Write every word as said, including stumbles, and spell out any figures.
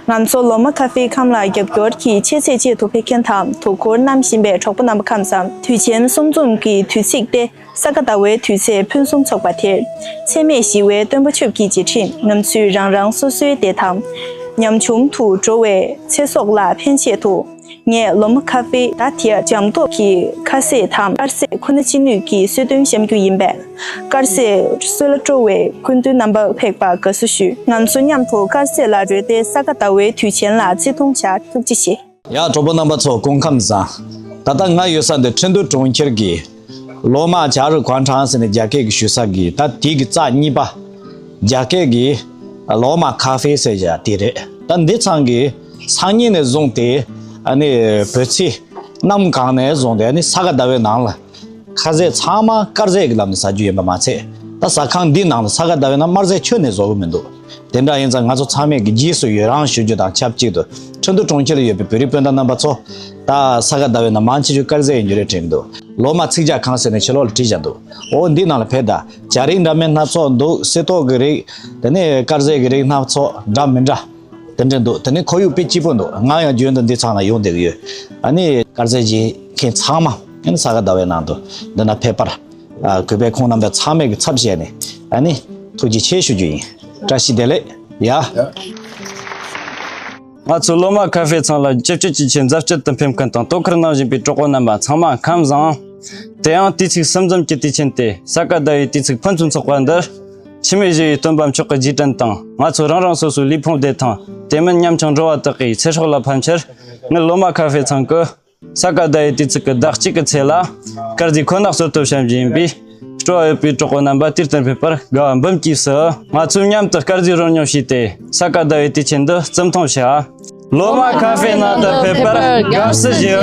ང་ཚོ་ལོ་མ་ཁ་ཧྥེ་ཁང་ལ་རྒྱབ་སྐྱོར་གྱི་ཆེད་ཚད་ཆེད་དུ་ཕེབས་མཁན་དང་དོ་ཁུར་གནང་བཞིན་པའི་གྲོགས་པོ་རྣམ་པ་ཁམས་བཟང་། དུས་ཆེན་གསུམ་འཛོམས་ཀྱི་དུས་ཚིགས་ཏེ། ས་ག་ཟླ་བའི་དུས་ཚེས་ཕུན་སུམ་ཚོགས་པ་དེར། འཚེ་མེད་ཞི་བའི་སྟོན་པ་ཆོས་ཀྱི་རྗེས་ཁྲིད་ང་ཚོས་རང་རང་སོ་སོའི་སྡེ་དང་། ཉམ་ཆུང་དུ་འགྲོ་བའི་ཚེ་སྲོག་ལ་ཕན་ཆེད་དུ། ངས་ལོ་མ་ཁ་ཧྥེ་ད་དེ་འཇམ་ཏོག་གི་ཁ་ཟས་དང་དཀར་ཟས་ཁོ་ན་ཅི་ནུས་ཀྱིས་གསོལ་སྟོན་བཤམས་རྒྱུ་ཡིན་པས། དཀར་ཟས་གསོལ་ལ་སྤྲོ་བའི་སྐུ་མདུན་རྣམ་པ་ཕེབས་པར་དགའ་བསུ་ཞུ། ང་ཚོ་མཉམ་དུ་དཀར་ཟས་ལ་རོལ་ཏེ་ས་ག་ཟླ་བའི་དུས་ཆེན་ལ་བརྩི་མཐོང་བྱ། ཐུགས་རྗེ་ཆེ། ཡ། གྲོགས་པོ་རྣམ་པ་ཚོ་སྐུ་ཁམས་བཟང་། ད་ལྟ་ང་ཡོད་ས་འདི་ཁྲིན་ཏུའུ་གྲོང་ཁྱེར་གྱི་ལོ་མ་ཇ་རུ་ཁང་ཁྲང་ཟེར་ནས་རྒྱ་སྐད་ཀྱི་ཞུ་ས་གི་ད་དེ་གི་རྩ་གཉིས་པ། རྒྱ་སྐད་ཀྱི་ལོ་མ་ཁ་ཧྥེ་ཟེར་བྱ་དེ་རེད། ད་འདི་ཚང་གི་སང་ཉིན་ནས་བཟུང་སྟེ་ཨ་ནི་བོད་ཚེས་གནམ་གང་ནས་བཟུང་སྟེ་ཨ་ནི་ས་ག་ཟླ་བའི་ནང་ལ། ཁ་ཟས་ཚང་མ་དཀར་ཟས་ཀྱི་ལམ་ནས་ཟ་རྒྱུ་ཡིན་པ་མ་ཚད། ད་ཟ་ཁང་འདིའི་ནང་དུ་ས་ག་ཟླ་བའི་ནང་དམར་ཟས་ཁྱོན་ནས་བཟོ་གི་མི་འདུག་དེ་འདྲ་ཡིན་ཙང་ང་ཚོ་ཚང་མས་ཀྱི་རྗེས་སུ་ཡི་རང་ཞུ་རྒྱུ་དང་ཆབས་ཅིག་ཏུ། ཁྲིན་ཏུའུ་གྲོང་ཁྱེར་ལ་ཡོད་པའི་བོད་རིགས་སྤུན་ཟླ་རྣམ་པ་ཚོ། ད་ས་ག་ཟླ་བའི་ནང་མང་ཆེ་ཤོས་དཀར་ཟས་ཡིན་རྒྱུ་རེད་དྲན་གྱི་འདུག་ལོ་མ་ཚིག་ཇ་ཁང་ཟེར་ནས་ཕྱི་ལོགས་ལ་བྲིས་བཞག་འདུག་འོ་འདིའི་ནང་ལ་ཕེབས་དང་། ཇ་རིགས་འདྲ་མིན་སྣ་ཚོགས་འདུག་སིལ་ཏོག་གི་རིགས། དེ་ནས་དཀར་ཟས་ཀྱི་རིགས་སྣ་ཚོགས་འདྲ་མི་འདྲ། དེ་འདྲ་འདུག་དེ་ནས་ཁོར་ཡུག་དཔེ་སྐྱིད་པོ་འདུག་ང་ཡང་རྒྱུན་དུ་འདི་ཚང་ལ་ཡོང་བསྡད་ཀྱི་ཡོད། ཨ་ནི་དཀར་ཟས་བྱེད་མཁན་ཚང་མ་ཨ་ནི་ས་ག་ཟླ་བའི་ནང་དུ་འདི་ན་ཕེབས་པར། ཨ། གུས་པས་ཁོང་རྣམ་པའི་ཚང་མས་ཀྱི་ཚབ་བྱས་ནས་ཨ་ནི་ཐུགས་རྗེ་ཆེ་ཞུ་རྒྱུ་ཡིན། བཀྲ་ཤིས་བདེ་ལེགས། ཡ། ང་ཚོ་ལོ་མ་ཁ་ཧྥེ་ཚང་ལ་ཆིབས་བསྒྱུར་གྱི་ཆེད་མཛད་སྤྱོད་དུ་ཕེབས་མཁན་དང་དོ་ཁུར་གནང་བཞིན་པའི་གྲོགས་པོ་རྣམ་པ་ཚང་མ་ཁམས་བཟང་། དེ་ཡང་དུས་ཚིགས་གསུམ་འཛོམས་ཀྱི་དུས་ཆེན་ཏེ་ས་ག་ཟླ་བའི་དུས་ཚིགས་ཕུན་སུམ་ཚོགས་པ་འདིར། འཆི་མེད་ཞི་བའི་སྟོན་པ་མཆོག་གི་རྗེས་དྲན་དང་ང་ཚོ་རང་རང་སོ་སོའི་ལུས་ཕུང་བདེ་ཐང་། དེ་མིན་ཉམ་ཆུང་འགྲོ་བ་དག་གི་ཚེ་སྲོག་ལ་ཕན་ཕྱིར། ངས་ལོ་མ་ཁ་ཧྥེ་ཚང་གི་ས་ག་ཟླ་བའི་དུས་ཚིགས་ཀྱི་ཟླ་གཅིག་གི་ཚེ་ལ་དཀར་ཟས་ཁོ་ནར་གསོལ་སྟོན་བཤམས་བཞིན་པའི་སྤྲོ་བ་ཡོད་པའི་གྲོགས་པོ་རྣམ་པ་དུས་གཏན་ཕེབས་པར་དགའ་བ་འབུམ་སྐྱེས་སུ། ང་ཚོས་མཉམ་དུ་དཀར་ཟས་རོལ་མྱོང་བྱས་ཏེ་ས་ག་ཟླ་བའི་དུས་ཆེན་འདི་བརྩི་མཐོང་བྱ། ལོ་མ་ཁ་ཧྥེ་ནང་དུ་ཕེབས་པར་དགའ་བསུ་ཞུ།